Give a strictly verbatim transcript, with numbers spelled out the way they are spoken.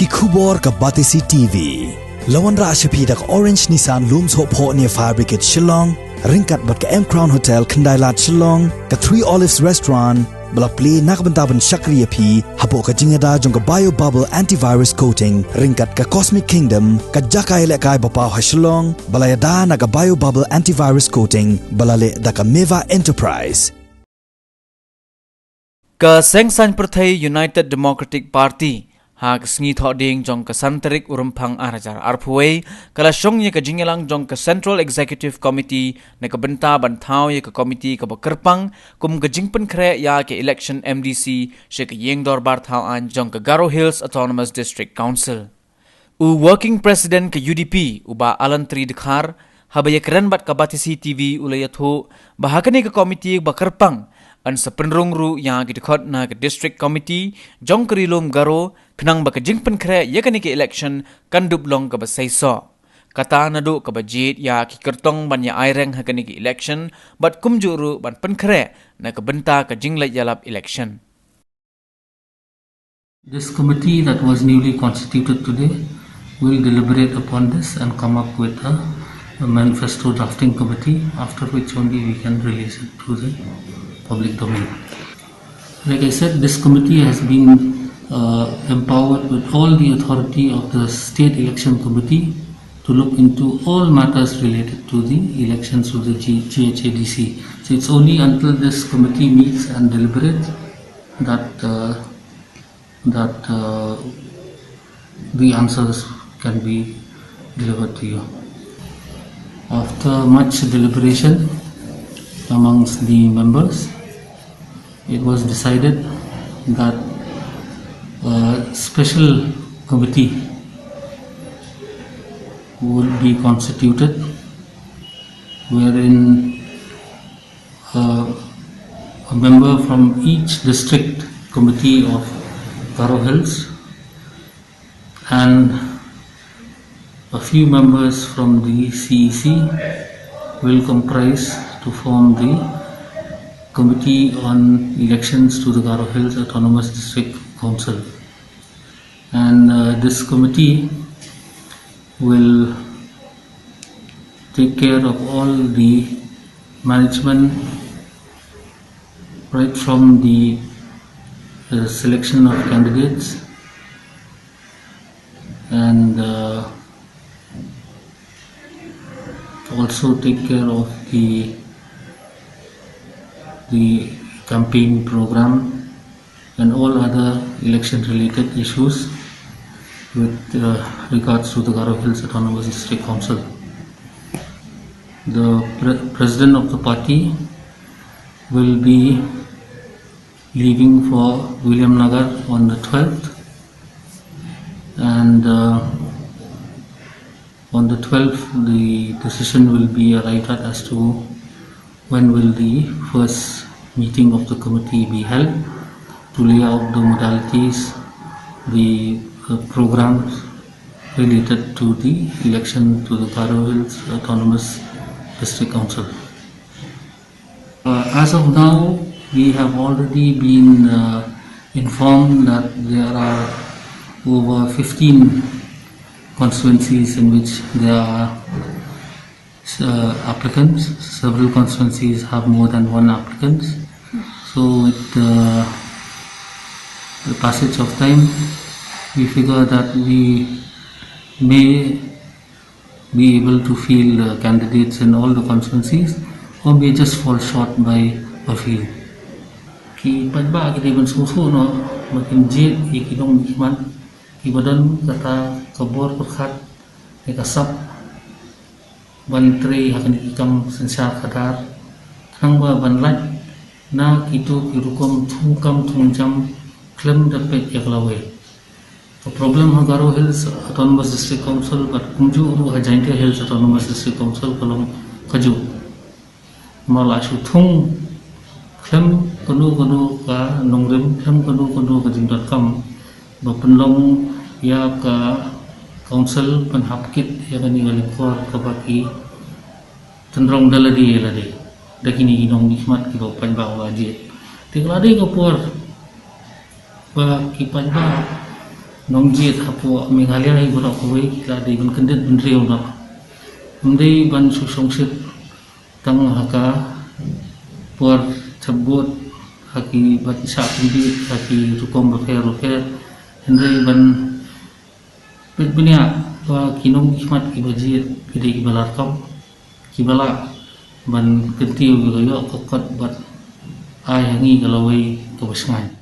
Ki khubor ka Batesi T V. La wanrah sha phi da ka Orange Nissan Lum Sohphoh near Fire Brigade Shillong, ryngkat bad ka M Crown Hotel Khyndailad Shillong, ka Three Olives Restaurant, ba la plie na ka bynta ban shakri ïa phi hapoh ka jingïada jong ka Bio Bubble Antivirus Coating, ryngkat ka Cosmic Kingdom, ka jaka ïalehkai ba paw ha Shillong, ba la ïada na ka Bio Bubble Antivirus Coating, ba la leh da ka Meva Enterprise. Ka Seng Saiñ Pyrthei United Democratic Party, ha ka sngi Thohdieng jong ka san tarik u Rymphang ar hajar arphew wei, ka la shong ïa ka jingïalang jong ka Central Executive Committee na ka bynta ban thaw ïa ka komiti kaba kyrpang kum ka jingpynkhreh ïa ka election M D C sha ka ïing dorbar thaw aiñ jong ka Garo Hills Autonomous District Council. U Working President ka U D P, u Bah Alan Tri Dkhar, haba ïakren bad ka Batesi T V u la ïathuh ba ha kane ka komiti ba kyrpang, yn sa pynrung ruh ïa ki dkhot na ka District Committee jong ka Ri Lum Garo, khnang ba ka jingpynkhreh ïa kane ka election kan dup long kaba seisoh. Kata naduh kaba jied ïa ki kyrtong ban ïa aireng ha kane ka election, bad kumjuh ruh ban pynkhreh na ka bynta ka jingleit ïalap election. This committee that was newly constituted today will deliberate upon this and come up with a, a manifesto drafting committee, after which only we can release it to the public domain. Like I said, this committee has been, uh, empowered with all the authority of the State Election Committee to look into all matters related to the elections of the G-, G H A D C. So it's only until this committee meets and deliberates that, uh, that, uh, the answers can be delivered to you. After much deliberation amongst the members, it was decided that a special committee would be constituted, wherein uh, a member from each district committee of Garo Hills and a few members from the C E C will comprise to form the Committee on Elections to the Garo Hills Autonomous District Council. And, uh, this committee will take care of all the management, right from the, uh, selection of candidates and, uh, also take care of the, the campaign program and all other election-related issues with, uh, regards to the Garo Hills Autonomous District Council. The pre-, president of the party will be leaving for Williamnagar on the twelfth, and, uh, on the twelfth, the decision will be arrived at as to when will the first meeting of the committee be held to lay out the modalities, the, uh, programs related to the election to the Garo Hills Autonomous District Council. Uh, as of now, we have already been, uh, informed that there are over fifteen constituencies in which there are, uh, applicants. Several constituencies have more than one applicant. So with, uh, the passage of time, we figure that we may be able to field, uh, candidates in all the constituencies or may just fall short by a few. Ki paidbah ki dei ban sngewthuh noh ba kin jied ïa ki nongmihkhmat kiba don kata ka bor pyrkhat ne ka sap ban trei ha kine ki kam synshar khadar, khnang ba ban lait na kito ki rukom thungkam thungjam khlem da peit ïa ka lawei. Ka problem ha Garo Hills Autonomous District Council bad kumjuh ruh ha Jaintia Hills Autonomous District Council ka long kajuh. Namar la shu thung khlem kano kano ka nongrim, khlem kano kano ka jingdonkam ba pynlong ïa ka council ban hap kit ïa kane ka lyngkor kaba ki tynrong da lade ïa lade da kine ki nongmihkhmat kiba u paidbah u la jied. Te ka la dei ka por ba ki paidbah nongjied hapoh Meghalaya hi baroh kawei ki la dei ban kyndit bynriew noh. Ym dei ban shu shongshit tang ha ka por chabut ha ki ban shah kyndit ha ki rukom bapher bapher, hynrei ban peit bniah ba ki nongmihkhmat kiba jied ki dei kiba larkam, kiba lah ban kyntiew ïa ka ïoh ka kot bad ai ha ngi ka lawei kaba shngaiñ.